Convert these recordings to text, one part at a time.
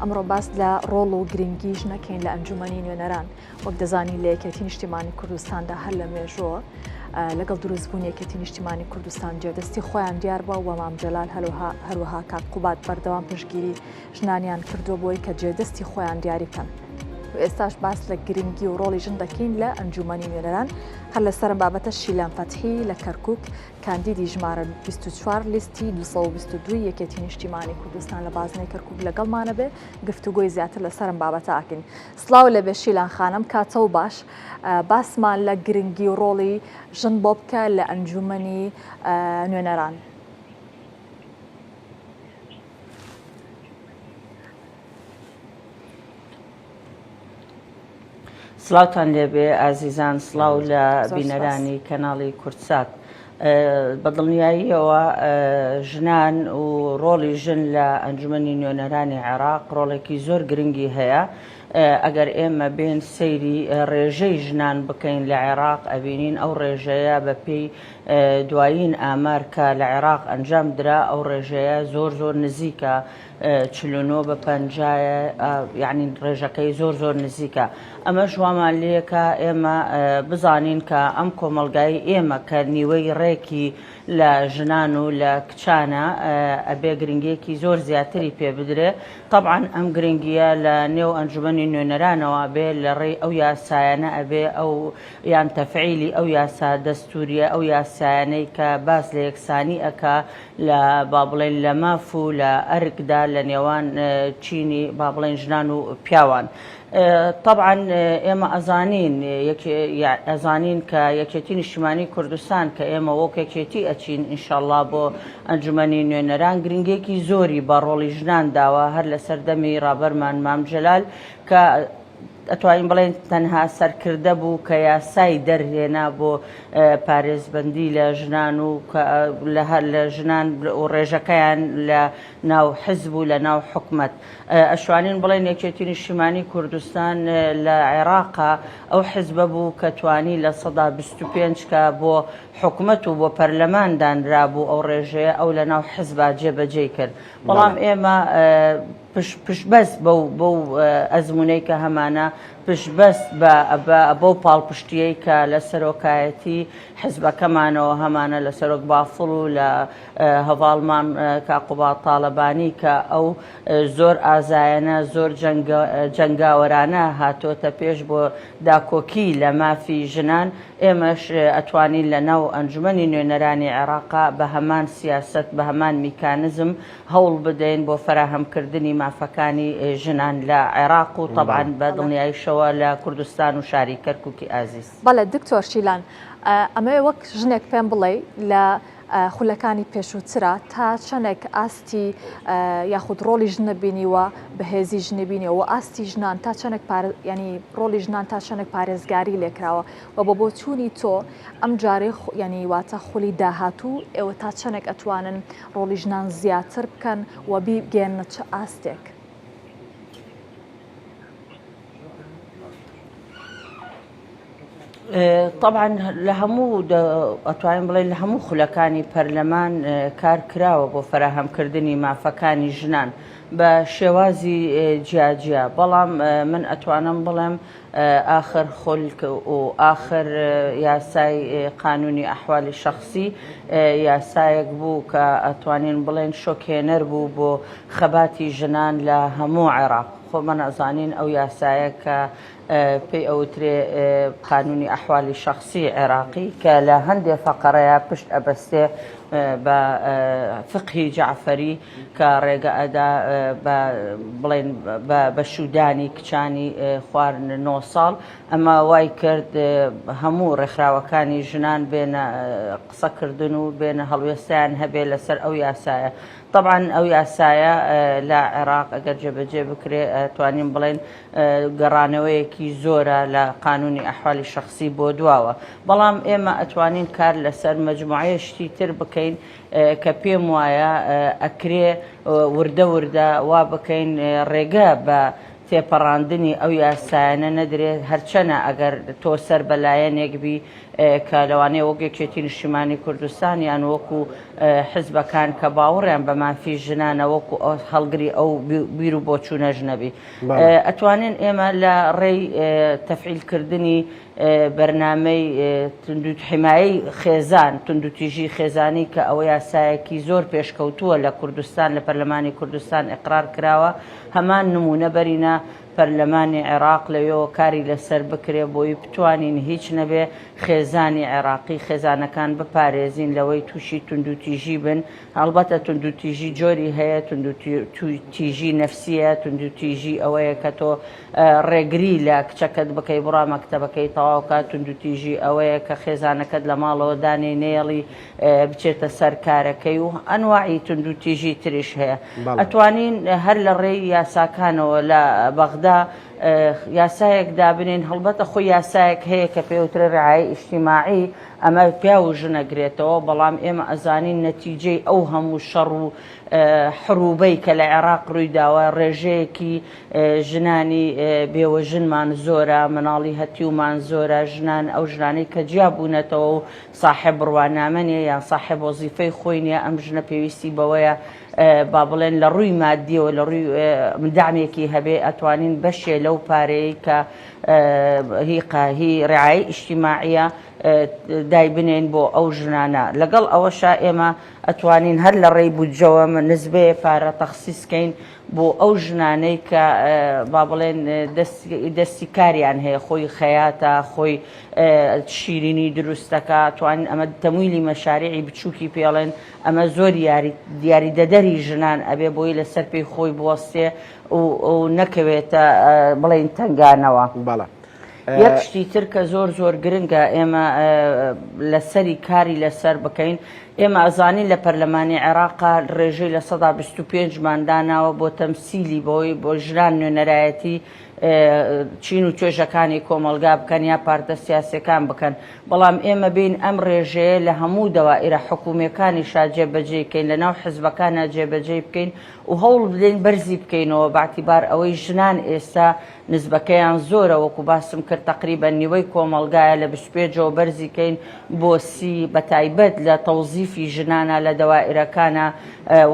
ئەمڕۆ باس لە ڕۆڵ و گرنگی ژنەکەین لە ئەنجومەنی نوێنەران. وەک دەزانین لە یەکێتی نیشتیمانی کوردستاندا هەر لە مێژووە لەگەڵ دروستبوونی یەکێتی نیشتیمانی کوردستان جێدەستی خۆیان دیار بووە و مام جەلال هەروەها هەروەها کاک قوباد بەردەوام پشتگیری ژنانیان کردووە بۆی کە جێدەستی خۆیان دیاری بکەن. و ئێستاش باس لە گرنگی و ڕۆڵی ژن دەکەین لە ئەنجومەنی نوێنەران هەر لەسەرم بابەتە شیلان فەتحی لە کەرکک کاندیدی ژمارە 24 لیستی 222 یەکێتی نیشتیمانی کوردستان لە بازنەی کەرکک لەگەڵمانە بێ گفتوگۆی زیاتر لەسەرم بابەتە ئەکەین. سڵاو لێبێ شیلان خانم کاتەو باش باسمان لە گرنگی و ڕۆڵی ژن بۆ بکە لە ئەنجومەنی نوێنەران. سڵاوتان لێبێ ئازیزان سڵاو لە بینەرانی کەناڵی کوردسات. بە دڵنیاییەوە ژنان و ڕۆڵی ژن لە ئەنجومەنی نوێنەرانی عێراق ڕۆڵێکی زۆر گرنگی هەیە. ئەگەر ئێمە بێن سەیری ڕێژەی ژنان بکەین لە عێراق ئەبینین ئەو ڕێژەیە بە پێی دوایین ئامار کە لە عێراق ئەنجام درا ئەو ڕێژەیە زۆر زۆر نزیکە 49 بە پەنجایە یعنی ڕێژەکەی زۆر زۆر نزیکە ئەمەش وامان لێکا ئێمە بزانین کە ئەم کۆمەڵگای ئێمە کە نیوەی ڕێکی لە ژنان و لە کچانە ئەبێ گرنگیەکی زۆر زیاتری پێ بدرێ تەبعەن ئەم گرنگیە لە نێو ئەنجومەنی نوێنەرانەوە ئەبێ لە ڕێی ئەو یاسایانە ئەبێ ئەو یان تەفعیلی ئەو یاسا دەستوریە ئەو یاسایانەی کە باس لە یەکسانی ئەکا لە با بڵێن لە ماف و لە ئەرکدا لە نێوان چینی با بڵێن ژنان و پیاوان. تەبعەن ئێمە ئەزانین ئەزانین کە یەکێتی نیشتیمانی کوردستان کە ئێمە وەک یەکێتی ئەچین ئینشەڵا بۆ ئەنجومەنی نوێنەران گرنگێکی زۆری بە ڕۆڵی ژنان داوە هەر لە سەردەمی ڕابەرمان مام جەلال کە ئەتوانین بڵێن تەنها سەرکردە بوو کە یاسای دەرهێنا بۆ پارێزبەندی لە ژنان و لە هەر لە ژنان و ڕێژەکەیان لە ناو حزب و لە ناو حکومەت. ئەشوانین بڵێین یەکێتی نیشتیمانی کوردستان لە عێراقا ئەو حزبە بوو کە توانی 25% کە بۆ حکومەت و بۆ پەرلەمان دانرابوو ئەو ڕێژەیە ئەو لە ناو حزبا جێبەجێی کرد. بەڵام ئێمە پشتبەست بەو بەو ئەزموونەی کە هەمانە، پشتبەست بە بەو پاڵپشتییەی کە لە سەرۆکایەتی حزبەکەمانەوە هەمانە لە سەرۆک بافڵ و لە هەڤاڵمان کاک قوباد تاڵەبانی کە ئەو زۆر ئازایانە زۆر جەنگاوەرانە هاتۆتە پێش بۆ داکۆکی لە مافی ژنان، ئێمەش ئەتوانین لە ناو ئەنجومەنی نوێنەرانی عێراقا بە هەمان سیاسەت بە هەمان میکانزم هەوڵ بدەین بۆ فەراهەمکردنی مافەکانی ژنان لە عێراق و تەبعەن بە دڵنیاییشەوە لە کوردستان و شاری کەرکوکی ئازیز. بەڵێ دکتۆر شیلان ئەمەوێ وەک ژنێک پێم بڵێی لە خولەکانی پێشووترا تا چەندێک ئاستی یاخود ڕۆڵی ژنە بینیوە بەهێزی ژنی بینیوە و ئاستی ژنان تا چەندێک ینی ڕۆڵی ژنان تا چەندێک پارێزگاری لێکراوە و بە بۆچوونی تۆ ئەم جارەی ینی واتە خولی داهاتوو ئێوە تا چەندێک ئەتوانن ڕۆڵی ژنان زیاتر بکەن و بیگەیەننە چ ئاستێک؟ تەبعەن لە هەموو ئەتوانین بڵێن لە هەموو خولەکانی پەرلەمان کار کراوە بۆ فەراهەمکردنی مافەکانی ژنان بە شێوازی جیاجیا بەڵام من ئەتوانم بڵێم ئاخر خولک و ئاخر یاسای قانونی ئەحوالی شخصی یاسایەک بوو کە ئەتوانین بڵێن شۆکهێنەر بوو بۆ خەباتی ژنان لە هەموو عێراق خۆمان ئەزانین ئەو یاسایە کە پێی ئەوترێ قانونی ئەحوالی شەخسی عێراقی کە لە هەندێ فەقەرەیە پشت ئەبەستێ بە فقهی جەعفەری کە ڕێگە ئەدا بە بڵێن بە شوودانی کچانی خوار نۆ ساڵ ئەمە وای کرد هەموو ڕێکخراوەکانی ژنان بێنە قسەکردن و بێنە هەڵوێستیان هەبێ لەسەر ئەو یاسایە تەبعەن ئەو یاسایە لە عێراق ئەگەر جێبەجێ بکرێ توانین بڵێن گەڕانەوەیەکی زۆرە لە قانونی ئەحوالی شخصی بۆ دواوە بەڵام ئێمە ئەتوانین کار لەسەر مجموعەیە شتی تر بکەین کە پێم وایە ئەکرێ وردە وردە وا بکەین ڕێگە بە تێپەڕاندنی ئەو یاسایانە نەدرێت هەرچەنە ئەگەر تۆ سەر بە لایەنێک بی. کە لەوانەیە وەک یەکێتی نیشتیمانی کوردستان یان وەکو حزبەکان کە باوەڕیان بە مافی ژنانە وەکو هەڵگری ئەو بیر و بۆچوونەش نەبی. ئەتوانین ئێمە لە ڕێی تەفعیلکردنی بەرنامەی حمایەی خێزان، توندوتیژی خێزانی کە ئەوە یاسایەکی زۆر پێشکەوتووە لە کوردستان لە پەرلەمانی کوردستان ئیقرار کراوە، هەمان نموونە بەرینە پەرلەمانی عێراق لەوێوە کاری لەسەر بکرێ بۆی بتوانین هیچ نەبێ خێزانی عێراقی خێزانەکان بپارێزین لەوەی تووشی توندوتیژی بن هەڵبەتە توندوتیژی جۆری هەیە توندوتیژی نەفسیە توندوتیژی ئەوەیە کە تۆ ڕێگری لە کچەکەت بکەی بڕا مەکتەبەکەی تەواو کا توندوتیژی ئەوەیە کە خێزانەکەت لە ماڵەوە دانێی نەیەڵی بچێتە سەر کارەکەی و ئەنواعی توندوتیژی تریش هەیە ئەتوانین هەر لە ڕێی یاساکانەوە لە بەغدا یاسایەک دابنین هەڵبەتە خۆی یاسایەک هەیە کە پێوترە رعایە ئیجتیماعی ئەمە پیاو و ژن ئەگرێتەوە بەڵام ئێمە ئەزانین نەتیجەی ئەو هەموو شەڕ و حروبەی کە لە عێراق ڕوویداوە ڕێژەیەکی ژنانی بێوەژنمان زۆرە مناڵی هەتیومان زۆرە ژنان ئەو ژنانەی کە جیا بوونەتەوە و ساحێب بڕوانامە نیە یان ساحێب وەزیفەی خۆی نیە ئەم ژنە پێویستی بەوەیە با بڵێن لە ڕووی مادیەوە لە ڕووی دامێکی هەبێ ئەتوانین بەشێ لەو پارەیە کە هی هی ڕعایە ئیجتیماعیە دایبنێین بۆ ئەو ژنانە لەگەڵ ئەوەشا ئێمە ئەتوانین هەر لە ڕێی بودجەوە نزبەیە پارە تەخسیس کەین بۆ ئەو ژنانەی کە با بڵێن دەستی کاریان هەیە خۆی خەیاتە خۆی شیرینی دروستەکە توانین ئەمە تەمویلی مەشاریعی بچووکی پێڵێن ئەمە زۆر یاری یاریدەدەری ژنان ئەبێ بۆی لەسەر پێی خۆی بوەستێ و نەکەوێتە بڵێین تەنگانەوە. بەڵێ. یەک شتی تر کە زۆر زۆر گرنگە ئێمە لەسەری کاری لەسەر بکەین ئێمە ئەزانین لە پەرلەمانی عێراقا ڕێژەی 25% مان داناوە بۆ تەمسیلی بۆی بۆ ژنان نوێنەرایەتی چین و توێژەکانی کۆمەڵگا بکەن یا پارتە سیاسەکان بکەن بەڵام ئێمە بین ئەم ڕێژەیە لە هەموو دەوائیرە حکومیەکانیشا جێبەجێی کەین لە ناو حزبەکانا جێبەجێی بکەین و هەوڵ بدەین بەرزی بکەینەوە بەعتیبار ئەوەی ژنان ئێستا نسبەکەیان زۆرە وەکو باسم کرد تەقریبەن نیوەی کۆمەڵگایە لە 25 ەوە بەرزی کەین بۆ سی بەتایبەت لە تەوزیفی ژنانە لە دەوائیرەکانە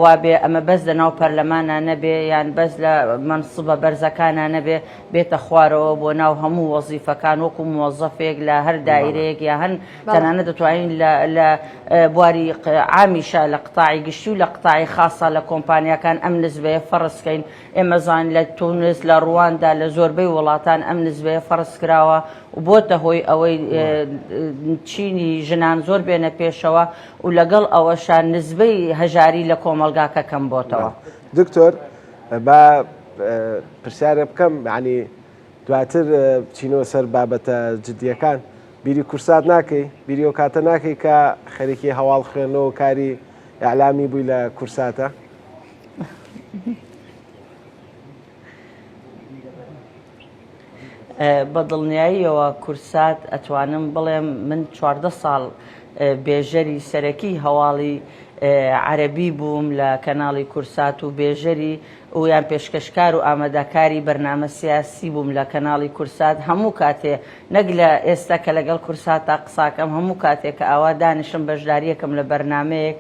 وابێ ئەمە بەس لە ناو پەرلەمانە نەبێ یان بەس لە مەنسبە بەرزەکانە نەبێ بێتە خوارەوە بۆ ناو هەموو وەزیفەکان وەکو موەزەفێک لە هەر دایرەیەک یا هەن تەنانەت دەتوانین لە بواری عامیشە لە قتاعی گشتی و لە قتاعی خاصە لە کۆمپانیاکان ئەم نسبەیە فەرز کەین ئێمە زان لە تونس لە ڕواندا لە زۆربەی وڵاتان ئەم نسبەیە فەرز کراوە و بۆتە هۆی ئەوەی چینی ژنان زۆر بێنە پێشەوە و لەگەڵ ئەوەشا نسبەی هەژاری لە کۆمەڵگاکە کەم بۆتەوە. دکتۆر با پرسیارێ بکەم یانی دواتر بچینەوە سەر بابەتە جدیەکان بیری کورسات ناکەی بیری ئەو کاتە ناکەی کە خەریکی هەواڵ خوێندنەوە و کاری ئیعلامی بووی لە کورساتە؟ بە دڵنیاییەوە کورسات ئەتوانم بڵێم من 14 ساڵ بێژەری سەرەکی هەواڵی عەرەبی بووم لە کەناڵی کورسات و بێژەری و یان پێشکەشکار و ئامادەکاری بەرنامە سیاسی بووم لە کەناڵی کورسات هەموو کاتێ نەک لە ئێستا کە لەگەڵ کورساتا قساکەم هەموو کاتێ کە ئاوا دانیشم بەشداریەکەم لە بەرنامەیەک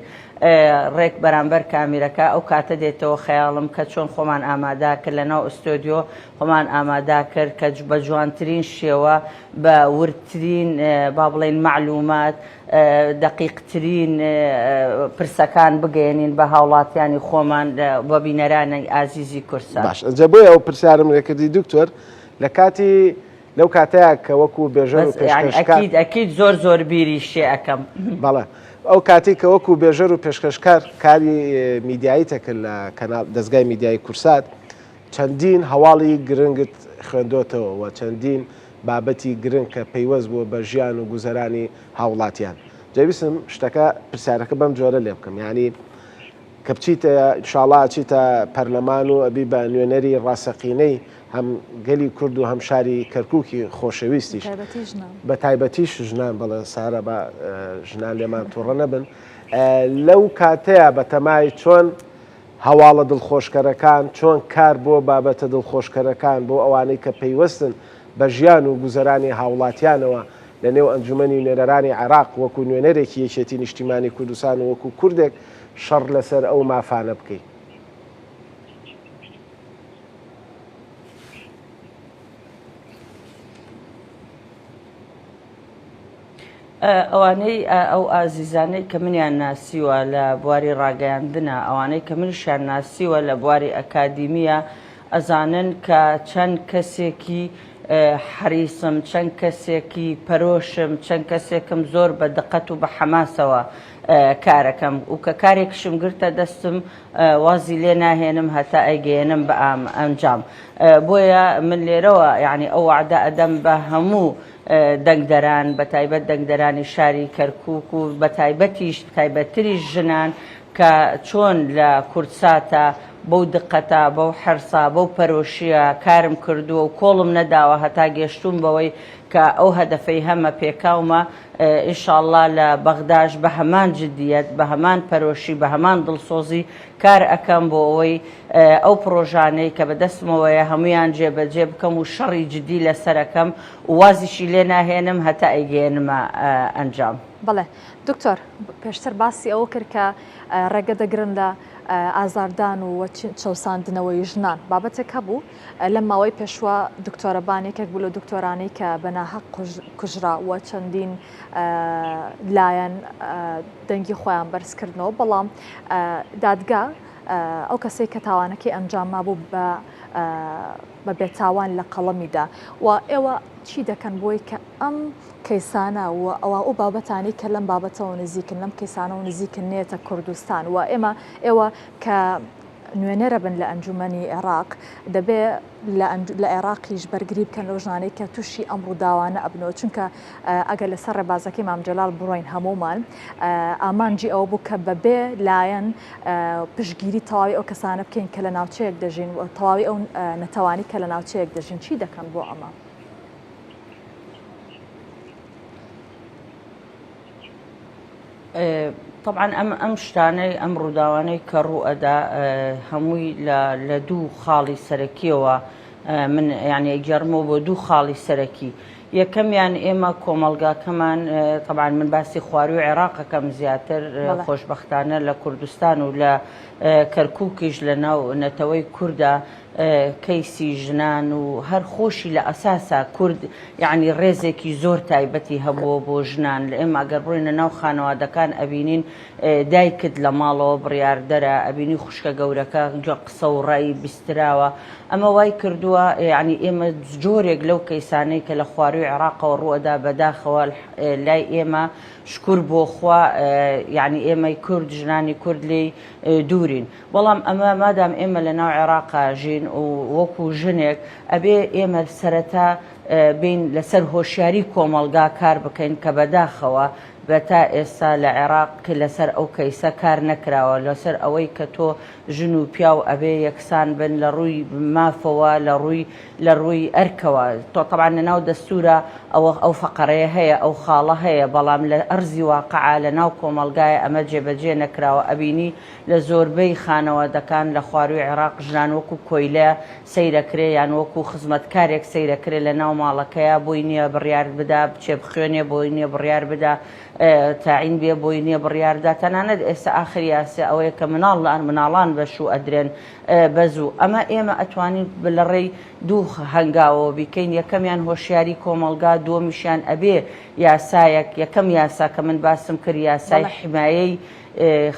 ڕێک بەرامبەر کامیرەکە ئەو کاتە دێتەوە خەیاڵم کە چۆن خۆمان ئامادە کرد لە ناو ئوستۆدیۆ خۆمان ئامادە کرد کە بە جوانترین شێوە بە وردترین با بڵێین مەعلومات دەقیقترین پرسەکان بگەیەنین بە هاوڵاتیانی خۆمان بە بینەرانی ئازیزی کورسات. باش ئەنجا بۆیە ئەو پرسیارم لێ کردی دکتۆر لە کاتی لەو کاتەیا کە وەکو بێژەر و پێشکەشکار ئەکید ئەکید زۆر زۆر بیری شێ ئەکەم. بەڵێ ئەو کاتەی کە وەکو بێژەر و پێشکەشکار کاری میدیاییت ئەکرد لە کەناڵ دەزگای میدیایی کورسات چەندین هەواڵی گرنگت خوێندۆتەوە و چەندین بابەتی گرنگ کە پەیوەست بووە بە ژیان و گوزەرانی هاوڵاتیان جا ویستم شتەکە پرسیارەکە بەم جۆرە لێ بکەم یانی کە بچیتە ئینشاڵا ئەچیتە پەرلەمان و ئەبی بە نوێنەری ڕاستەقینەی هەم گەلی کورد و هەم شاری کەرکوکی خۆشەویستیش بە تایبەتیش ژنان بەڵێ سارە بە ژنان لێمان تووڕە نەبن لەو کاتەیە بەتەمای چۆن هەواڵە دڵخۆشکەرەکان، چۆن کار بۆ بابەتە دڵخۆشکەرەکان، بۆ ئەوانەی کە پەیوەستن بە ژیان و گوزەرانی هاوڵاتیانەوە. لە نێو ئەنجومەنی نوێنەرانی عێراق وەکو نوێنەرێکی یەکێتی نیشتیمانی کوردستان و وەکو کوردێک شەڕ لەسەر ئەو مافانە بکەی؟ ئەوانەی ئەو ئازیزانەی کە منیان ناسیوە لە بواری ڕاگەیاندنە، ئەوانەی کە منیشیان ناسیوە لە بواری ئەکادیمیە، ئەزانن کە چەند کەسێکی حەریسم، چەند کەسێکی پەرۆشم، چەند کەسێکم زۆر بە دقەت و بە حەماسەوە کارەکەم و کە کارێکشم گرتە دەستم وازی لێ ناهێنم هەتا ئەیگەیەنم بە ئەنجام. بۆیە من لێرەوە یانی ئەو وەعدە ئەدەم بە هەموو دەنگدەران، بەتایبەت دەنگدەرانی شاری کەرکووک و بەتایبەتیش تایبەتتریش ژنان کە چۆن لە کوردساتا بەو دقەتە، بەو حرسە، بەو پەرۆشییە کارم کردووە و کۆڵم نەداوە هەتا گێشتووم بەوەی کە ئەو هەدەفەی هەمە پێکاومە، ئینشاڵڵا لە بەغداش بە هەمان جدییەت، بە هەمان پەرۆشی، بە هەمان دڵسۆزی کار ئەکەم بۆ ئەوەی ئەو پڕۆژانەی کە بە دەستمەوەیە هەموویان جێبەجێ بکەم و شەڕی جدی لەسەر ئەکەم و وازیشی لێ ناهێنم هەتا ئەیگەیەنمە ئەنجام. بەڵێ دکتۆر، پێشتر باسی ئەوە کرد کە ڕێگە دەگرن لە ئازاردان و چەوساندنەوەی ژنان. بابەتێک هەبوو لەم ماوەی پێشووە دکتۆرە بان یەکێک بوو لەو دکتۆرانەی کە بە ناهەق کوژرا و چەندین لایەن دەنگی خۆیان بەرز کردنەوە، بەڵام دادگا ئەو کەسەی کە تاوانەکەی ئەنجام مابوو بە بە بێتاوان لە قەڵەمی دا و ئێوە چی دەکەن بۆی کە ئەم کەیسانە و ئەوە ئەو بابەتانەی کە لەم بابەتەوە نزیکن لەم کەیسانەوە نزیکن نێتە کوردستان و ئێمە ئێوە کە نوێنەرە بن لە ئەنجومەنی عێراق دەبێ لە عێراقیش بەرگری بکەن لەو ژنانەی کە تووشی ئەم ڕووداوانە ئەبنەوە چونکە ئەگەر لەسەر ڕێبازەکەی مام جەلال بڕۆین هەموومان ئامانجی ئەوە بوو کە بەبێ لایەن پشتگیری تەواوی ئەو کەسانە بکەین کە لە ناوچەیەک دەژین و تەواوی ئەو نەتەوانی کە لە ناوچەیەک دەژین چی دەکەن بۆ ئەمە؟ طبعا ئەم ئەم شتانەی ئەم ڕووداوانەی کە ڕوو ئەدا هەمووی لە لە دوو خاڵی سەرەکیەوە من یعنی ئەگێڕمەوە بۆ دوو خاڵی سەرەکی یەکەمیان ئێمە کۆمەڵگاکەمان طبعا من باسی خواروی عێراقەکەم زیاتر خۆشبەختانە لە کوردستان و لە کەرکووکیش لە ناو نەتەوەی کووردا کەیسی ژنان و هەر خۆشی لە ئەساسا کورد یەعنی ڕێزێکی زۆر تایبەتی هەبووە بۆ ژنان لە ئێمە ئەگەر بڕۆینە ناو خانەوادەکان ئەبینین دایکت لە ماڵەوە بڕیاردەرە ئەبینی خوشکە گەورەکە گوێ قسە و ڕای بیستراوە ئەمە وای کردووە یەعنی ئێمە جۆرێک لەو کەیسانەی کە لە خواروی عێراقەوە ڕووئەدا بەداخەوە لای ئێمە شکور بۆ خوا یەعنی ئێمەی کورد ژنانی کورد لێی دوورین بەڵام ئەمە مادام ئێمە لە ناو عێراقا ژین و وەکو ژنێک ئەبێ ئێمە سەرەتا بین لەسەر هۆشیاری کۆمەڵگا کار بکەین کە بەداخەوە بە تا ئێستا لە عێراق لەسەر ئەو کەیسە کار نەکراوە لەسەر ئەوەی کە تۆ ژن و پیاو ئەبێ یەکسان بن لە ڕووی مافەوە لە ڕووی لە ڕووی ئەرکەوە تۆ تەبعەن لە ناو دەستورا ئەوە ئەو فەقەرەیە هەیە ئەو خاڵە هەیە بەڵام لە ئەرزی واقعا لە ناو کۆمەڵگایە ئەمە جێبەجێ نەکراوە ئەبینی لە زۆربەی خانەوادەکان لە خوارووی عێراق ژنان وەکو کۆیلە سەیرەکرێ یان وەکو خزمەتکارێک سەیرەکرێ لە ناو ماڵەکەیا بۆی نیە بڕیار بدا بچێ بخوێنێ بۆی نیە بڕیار بدا تاعین بێ بۆی نیە بڕیار دا تەنانەت ئێستا ئاخر یاسا ئەوەیە کە مناڵ مناڵان بە شوو ئەدرێن بە زوو ئەمە ئێمە ئەتوانین لە ڕێی دوو هەنگاوەوە بیکەین یەکەمیان هۆشیاری کۆمەڵگا دووەمیشیان ئەبێ یاسایەک یەکەم یاسا کە من باسم کرد یاسای حمایەی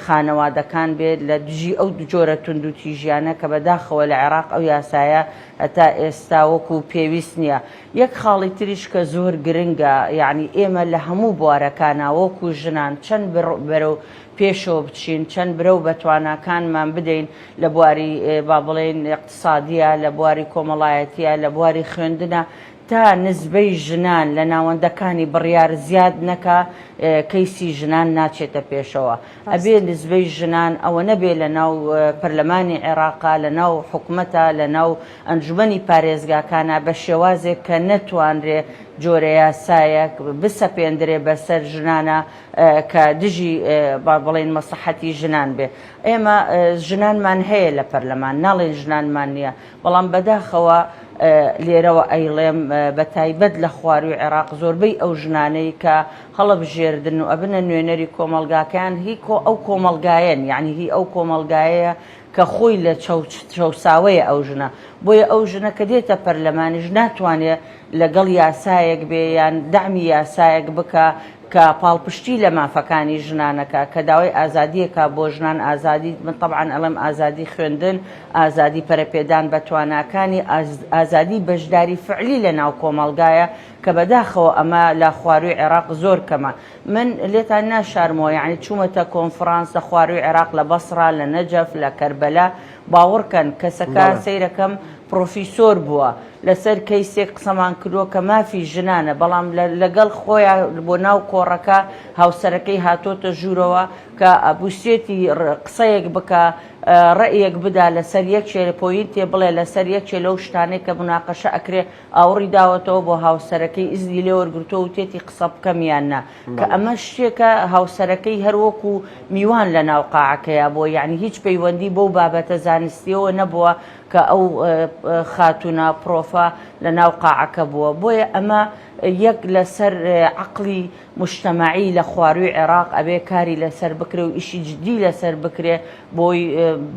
خانەوادەکان بێت لە دژی ئەو جۆرە توندوتیژیانە کە بەداخەوە لە عێراق ئەو یاسایە هەتا ئێستا وەکو پێویست نییە. یەک خاڵی تریش کە زۆر گرنگە یەعنی ئێمە لە هەموو بوارەکانا وەکو ژنان چەند بەرەو پێشەوە بچین چەند برەو بە تواناکانمان بدەین لە بواری با بڵێین ئیقتسادیە لە بواری کۆمەڵایەتیە لە بواری خوێندنە تا نسبەی ژنان لە ناوەندەکانی بڕیار زیاد نەکا کەیسی ژنان ناچێتە پێشەوە. ئەبێ نسبەی ژنان ئەوە نەبێ لە ناو پەرلەمانی عێراقا، لە ناو حکومەتا، لە ناو ئەنجومەنی پارێزگاکانا بە شێوازێک کە نەتوانرێ جۆرە یاسایەک بسەپێندرێ بەسەر ژنانا کە دژی با بڵێین مەسڵەحەتی ژنان بێ. ئێمە ژنانمان هەیە لە پەرلەمان، ناڵێین ژنانمان نییە، بەڵام بەداخەوە. لێرەوە ئەیڵێم بە تایبەت لە خواروی عێراق زۆربەی ئەو ژنانەی کە هەڵەبژێردن و ئەبنە نوێنەری کۆمەڵگاکەیان هی کۆ ئەو کۆمەڵگایەن یانی هی ئەو کۆمەڵگایەیە کە خۆی لە چەوساوەیە ئەو ژنە بۆیە ئەو ژنە کە دێتە پەرلەمانیش ناتوانێ لەگەڵ یاسایەک بێ یان دەعمی یاسایەک بکا کە پاڵپشتی لە مافەکانی ژنانەکا کە داوای ئازادیەکا بۆ ژنان ئازادی من تەبعەن ئەڵێم ئازادی خوێندن ئازادی پەرەپێدان بە تواناکانی ئازادی بەشداری فعلی لە ناو کۆمەڵگایە کە بەداخەوە ئەمە لە خواروی عێراق زۆر کەمە من لێتان ناشارمەوە یانی چومەتە کۆنفڕانس لە خواروی عێراق لە بەسڕا لە نەجەف لە کەربەلا باوەڕکەن کەسەکە سەیرەکەم پڕۆفیسۆر بووە لەسەر کەیسێک قسەمان کردووە کە مافی ژنانە بەڵام لەگەڵ خۆیان بۆ ناو کۆڕەکە هاوسەرەکەی هاتۆتە ژوورەوە کە بوسێتی قسەیەک بکە ڕەئیەک بدا لەسەر یەکێ point ێ بڵێ لەسەر یەکێ لەو شتانەی کە مناقەشە ئەکرێ ئاوڕی داوەتەوە بۆ هاوسەرەکەی ئیزنی لێ وەرگرتووە وتێتی قسە بکەم یان نا کە ئەمە شتێکە هاوسەرەکەی هەر وەکو میوان لە ناو قاعەکەیا بووە یەعنی هیچ پەیوەندی بەو بابەتە زانستیەوە نەبووە کە ئەو خاتوونە پرۆفە لە ناو قاعەکە بووە بۆیە ئەمە یەک لەسەر عەقڵی موجتەمەعی لە خوارووی عێراق ئەبێ کاری لەسەر بکرێ و ئیشی جدی لەسەر بکرێ بۆی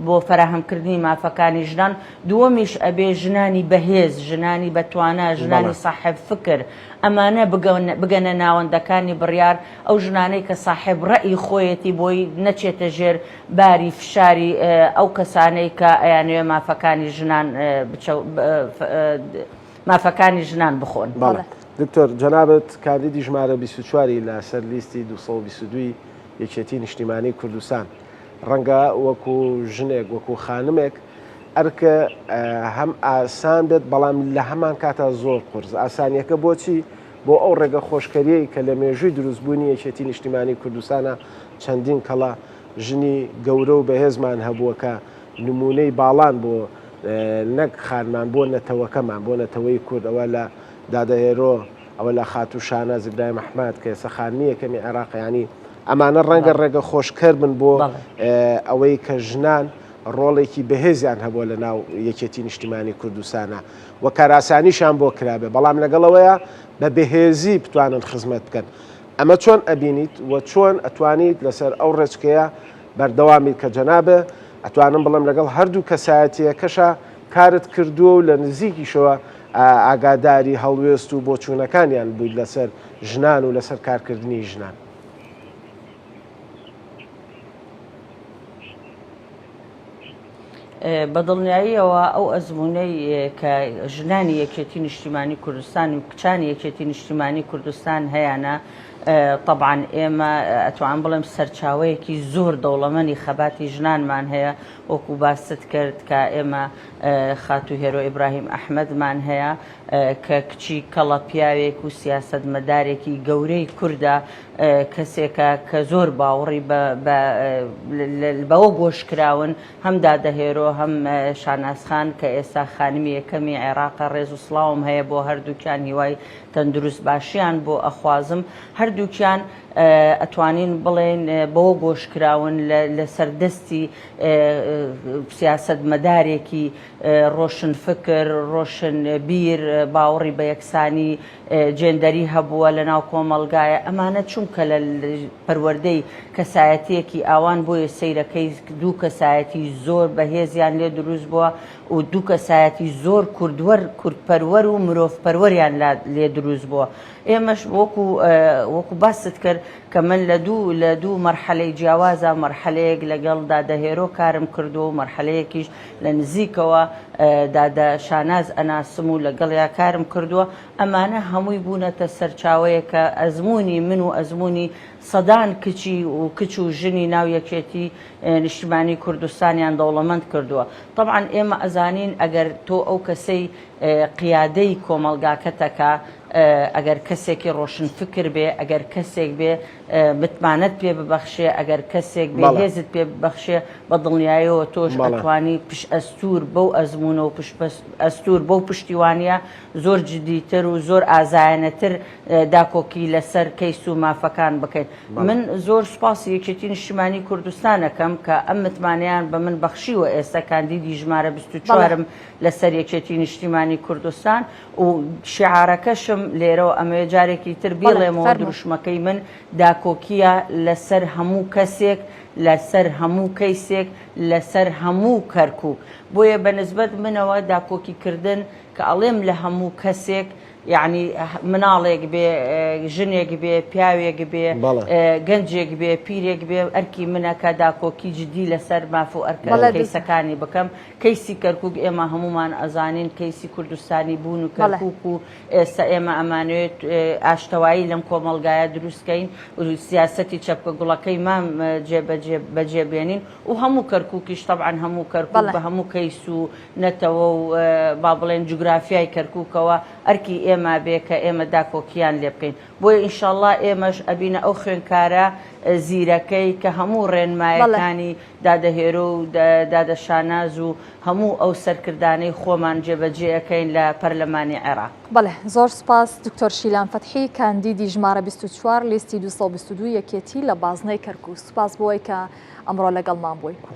بۆ فەراهەمکردنی مافەکانی ژنان، دووەمیش ئەبێ ژنانی بەهێز، ژنانی بەتوانا، ژنانی ساحێب فکر ئەمانە بگەنە ناوەندەکانی بڕیار، ئەو ژنانەی کە ساحێب ڕەئی خۆیەتی بۆی نەچێتە ژێر باری فشاری ئەو کەسانەی کە ئەیانەوێ مافەکانی ژنان مافەکانی ژنان بخۆن. بەڵێ دکتۆر جەنابت کاندیدی ژمارە 24 ی لە سەر لیستی 222 ی یەکێتی نیشتیمانی کوردستان ڕەنگە وەکو ژنێک وەکو خانمێک ئەرکە هەم ئاسان بێت بەڵام لە هەمان کاتا زۆر قورس ئاسانیەکە بۆچی بۆ ئەو ڕێگە خۆشکەریەی کە لە مێژووی دروستبوونی یەکێتی نیشتیمانی کوردستانە چەندین کەڵە ژنی گەورە و بەهێزمان هەبووە کە نموونەی باڵان بۆ نەک خانمان بۆ نەتەوەکەمان بۆ نەتەوەی کورد ئەوە لە دادە هێرۆ ئەوە لە خاتوو شاناز ئیبراهیم ئەحمەد کە ئێستا خانمی یەکەمی عێراقە یانی ئەمانە ڕەنگە ڕێگە خۆشکەر بن بۆ ئەوەی کە ژنان ڕۆڵێکی بەهێزیان هەبووە لە ناو یەکێتی نیشتیمانی کوردستانە و کاراسانیشان بۆ کرابێ بەڵام لەگەڵەوەیە بە بەهێزی بتوانن خزمەت بکەن ئەمە چۆن ئەبینیت و چۆن ئەتوانیت لەسەر ئەو ڕێچکەیە بەردەوام بیت کە جەنابێ ئەتوانم بڵێم لەگەڵ هەردوو کەسایەتییەکەشا کارت کردووە و لە نزیکیشەوە ئاگاداری هەڵوێست و بۆچوونەکانیان بوویت لەسەر ژنان و لەسەر کارکردنی ژنان. بە دڵنیاییەوە ئەو ئەزموونەی کە ژنانی یەکێتی نیشتیمانی کوردستان و کچانی یەکێتی نیشتیمانی کوردستان هەیانە تەبعەن ئێمە ئەتوانم بڵێم سەرچاوەیەکی زۆر دەوڵەمەنی خەباتی ژنانمان هەیە وەکو باست کرد کە ئێمە خاتوو هێرۆ ئیبراهیم ئەحمەدمان هەیە کە کچی کەڵە پیاوێک و سیاسەتمەدارێکی گەورەی کوردە کەسێکە کە زۆر باوەڕی بەوە گۆش کراون هەم دادە هێرۆ هەم شاناز خان کە ئێستا خانمی یەکەمی عێراقە ڕێز و سڵاوم هەیە بۆ هەردووکیان هیوای تەندروست باشیان بۆ ئەخوازم هەردووکیان ئەتوانین بڵێین بەوە گۆش کراون لەسەر دەستی سیاسەتمەدارێکی ڕۆشن فکر ڕۆشن بیر باوەڕی بە یەکسانی جێندەری هەبووە لە ناو کۆمەڵگایە ئەمانە چونکە لە پەروەردەی کەسایەتیەکی ئاوان بۆیە سەیرەکەی دوو کەسایەتی زۆر بەهێزیان لێ دروست بووە و دوو کەسایەتی زۆر کوردوەر کوردپەروەر و مرۆڤپەروەریان لێ دروست بووە ئێمەش وەکو وەکو باست کرد کە من لە دوو لە دوو مەرحەلەی جیاوازە مەرحەلەیەک لەگەڵ دادە هێرۆ کارم کردووە و مەرحەلەیەکیش لە نزیکەوە دادە شاناز ئەناسم و لەگەڵیا کارم کردووە ئەمانە هەمووی بوونەتە سەرچاوەیەک کە ئەزموونی من و ئەزموونی سەدان کچی و کچ و ژنی ناو یەکێتی نیشتمانی کوردستانیان دەوڵەمەند کردووە. تەبعەن ئێمە ئەزانین ئەگەر تۆ ئەو کەسەی قیادەی کۆمەڵگاکەتەکە ئەگەر کەسێکی ڕۆشنفکر بێ، ئەگەر کەسێک بێ. متمانەت پێ ببەخشێ، ئەگەر کەسێک بێ هێزت پێ ببەخشێ، بە دڵنیایەوە تۆش ئەتوانی پشتئەستوور بەو ئەزموونە و پشتئەستوور بەو پشتیوانییە زۆر جدیتر و زۆر ئازایانەتر داکۆکی لەسەر کەیس و مافەکان بکەین. من زۆر سوپاسی یەکێتی نیشتیمانی کوردستان ئەکەم کە ئەم متمانەیان بە من بەخشیوە ئێستا کاندیدی ژمارە 24 م لەسەر یەکێتی نیشتیمانی کوردستان و شیعارەکەشم لێرەوە ئەمەوێ جارێکی تر بیڵێمەوە دروشمەکەی من داکۆکییە لەسەر هەموو کەسێک لەسەر هەموو کەیسێک لەسەر هەموو کەرکوک بۆیە بە نسبەت منەوە داکۆکی کردن کە ئەڵێم لە هەموو کەسێک یەعنی مناڵێک بێ ژنێک بێ پیاوێک بێ گەنجێک بێ پیرێک بێ ئەرکی منە کە داکۆکی جدی لەسەر ماف و ئەرکە کەیسەکانی بکەم کەیسی کەرکوک ئێمە هەموومان ئەزانین کەیسی کوردستانی بوون و کەرکوک و ئێستا ئێمە ئەمانەوێت ئاشتەوایی لەم کۆمەڵگایە دروست کەین و سیاسەتی چەپکە گوڵەکەی مام جێبەجێ بەجێ بێنین و هەموو کەرکوکیش تەبعەن هەموو کەرکوک بە هەموو کەیس و نەتەوە و با بڵێن جوگرافیای کەرکوکەوە ئەرکی ئێمە بێ کە ئێمە داکۆکییان لێ بکەین بۆیە ئینشەڵا ئێمەش ئەبینە ئەو خوێنکارە زیرەکەی کە هەموو ڕێنمایەکانی دادە هێرۆ و دادە شاناز و هەموو ئەو سەرکردانەی خۆمان جێبەجێ ئەکەین لە پەرلەمانی عێراق. بەڵێ زۆر سوپاس دکتۆر شیلان فەتحی کاندیدی ژمارە 24 لیستی 222 یەکێتی لە بازنەی کەرکوک سوپاس بۆ ئەوەی کە ئەمڕۆ لەگەڵمان بووی.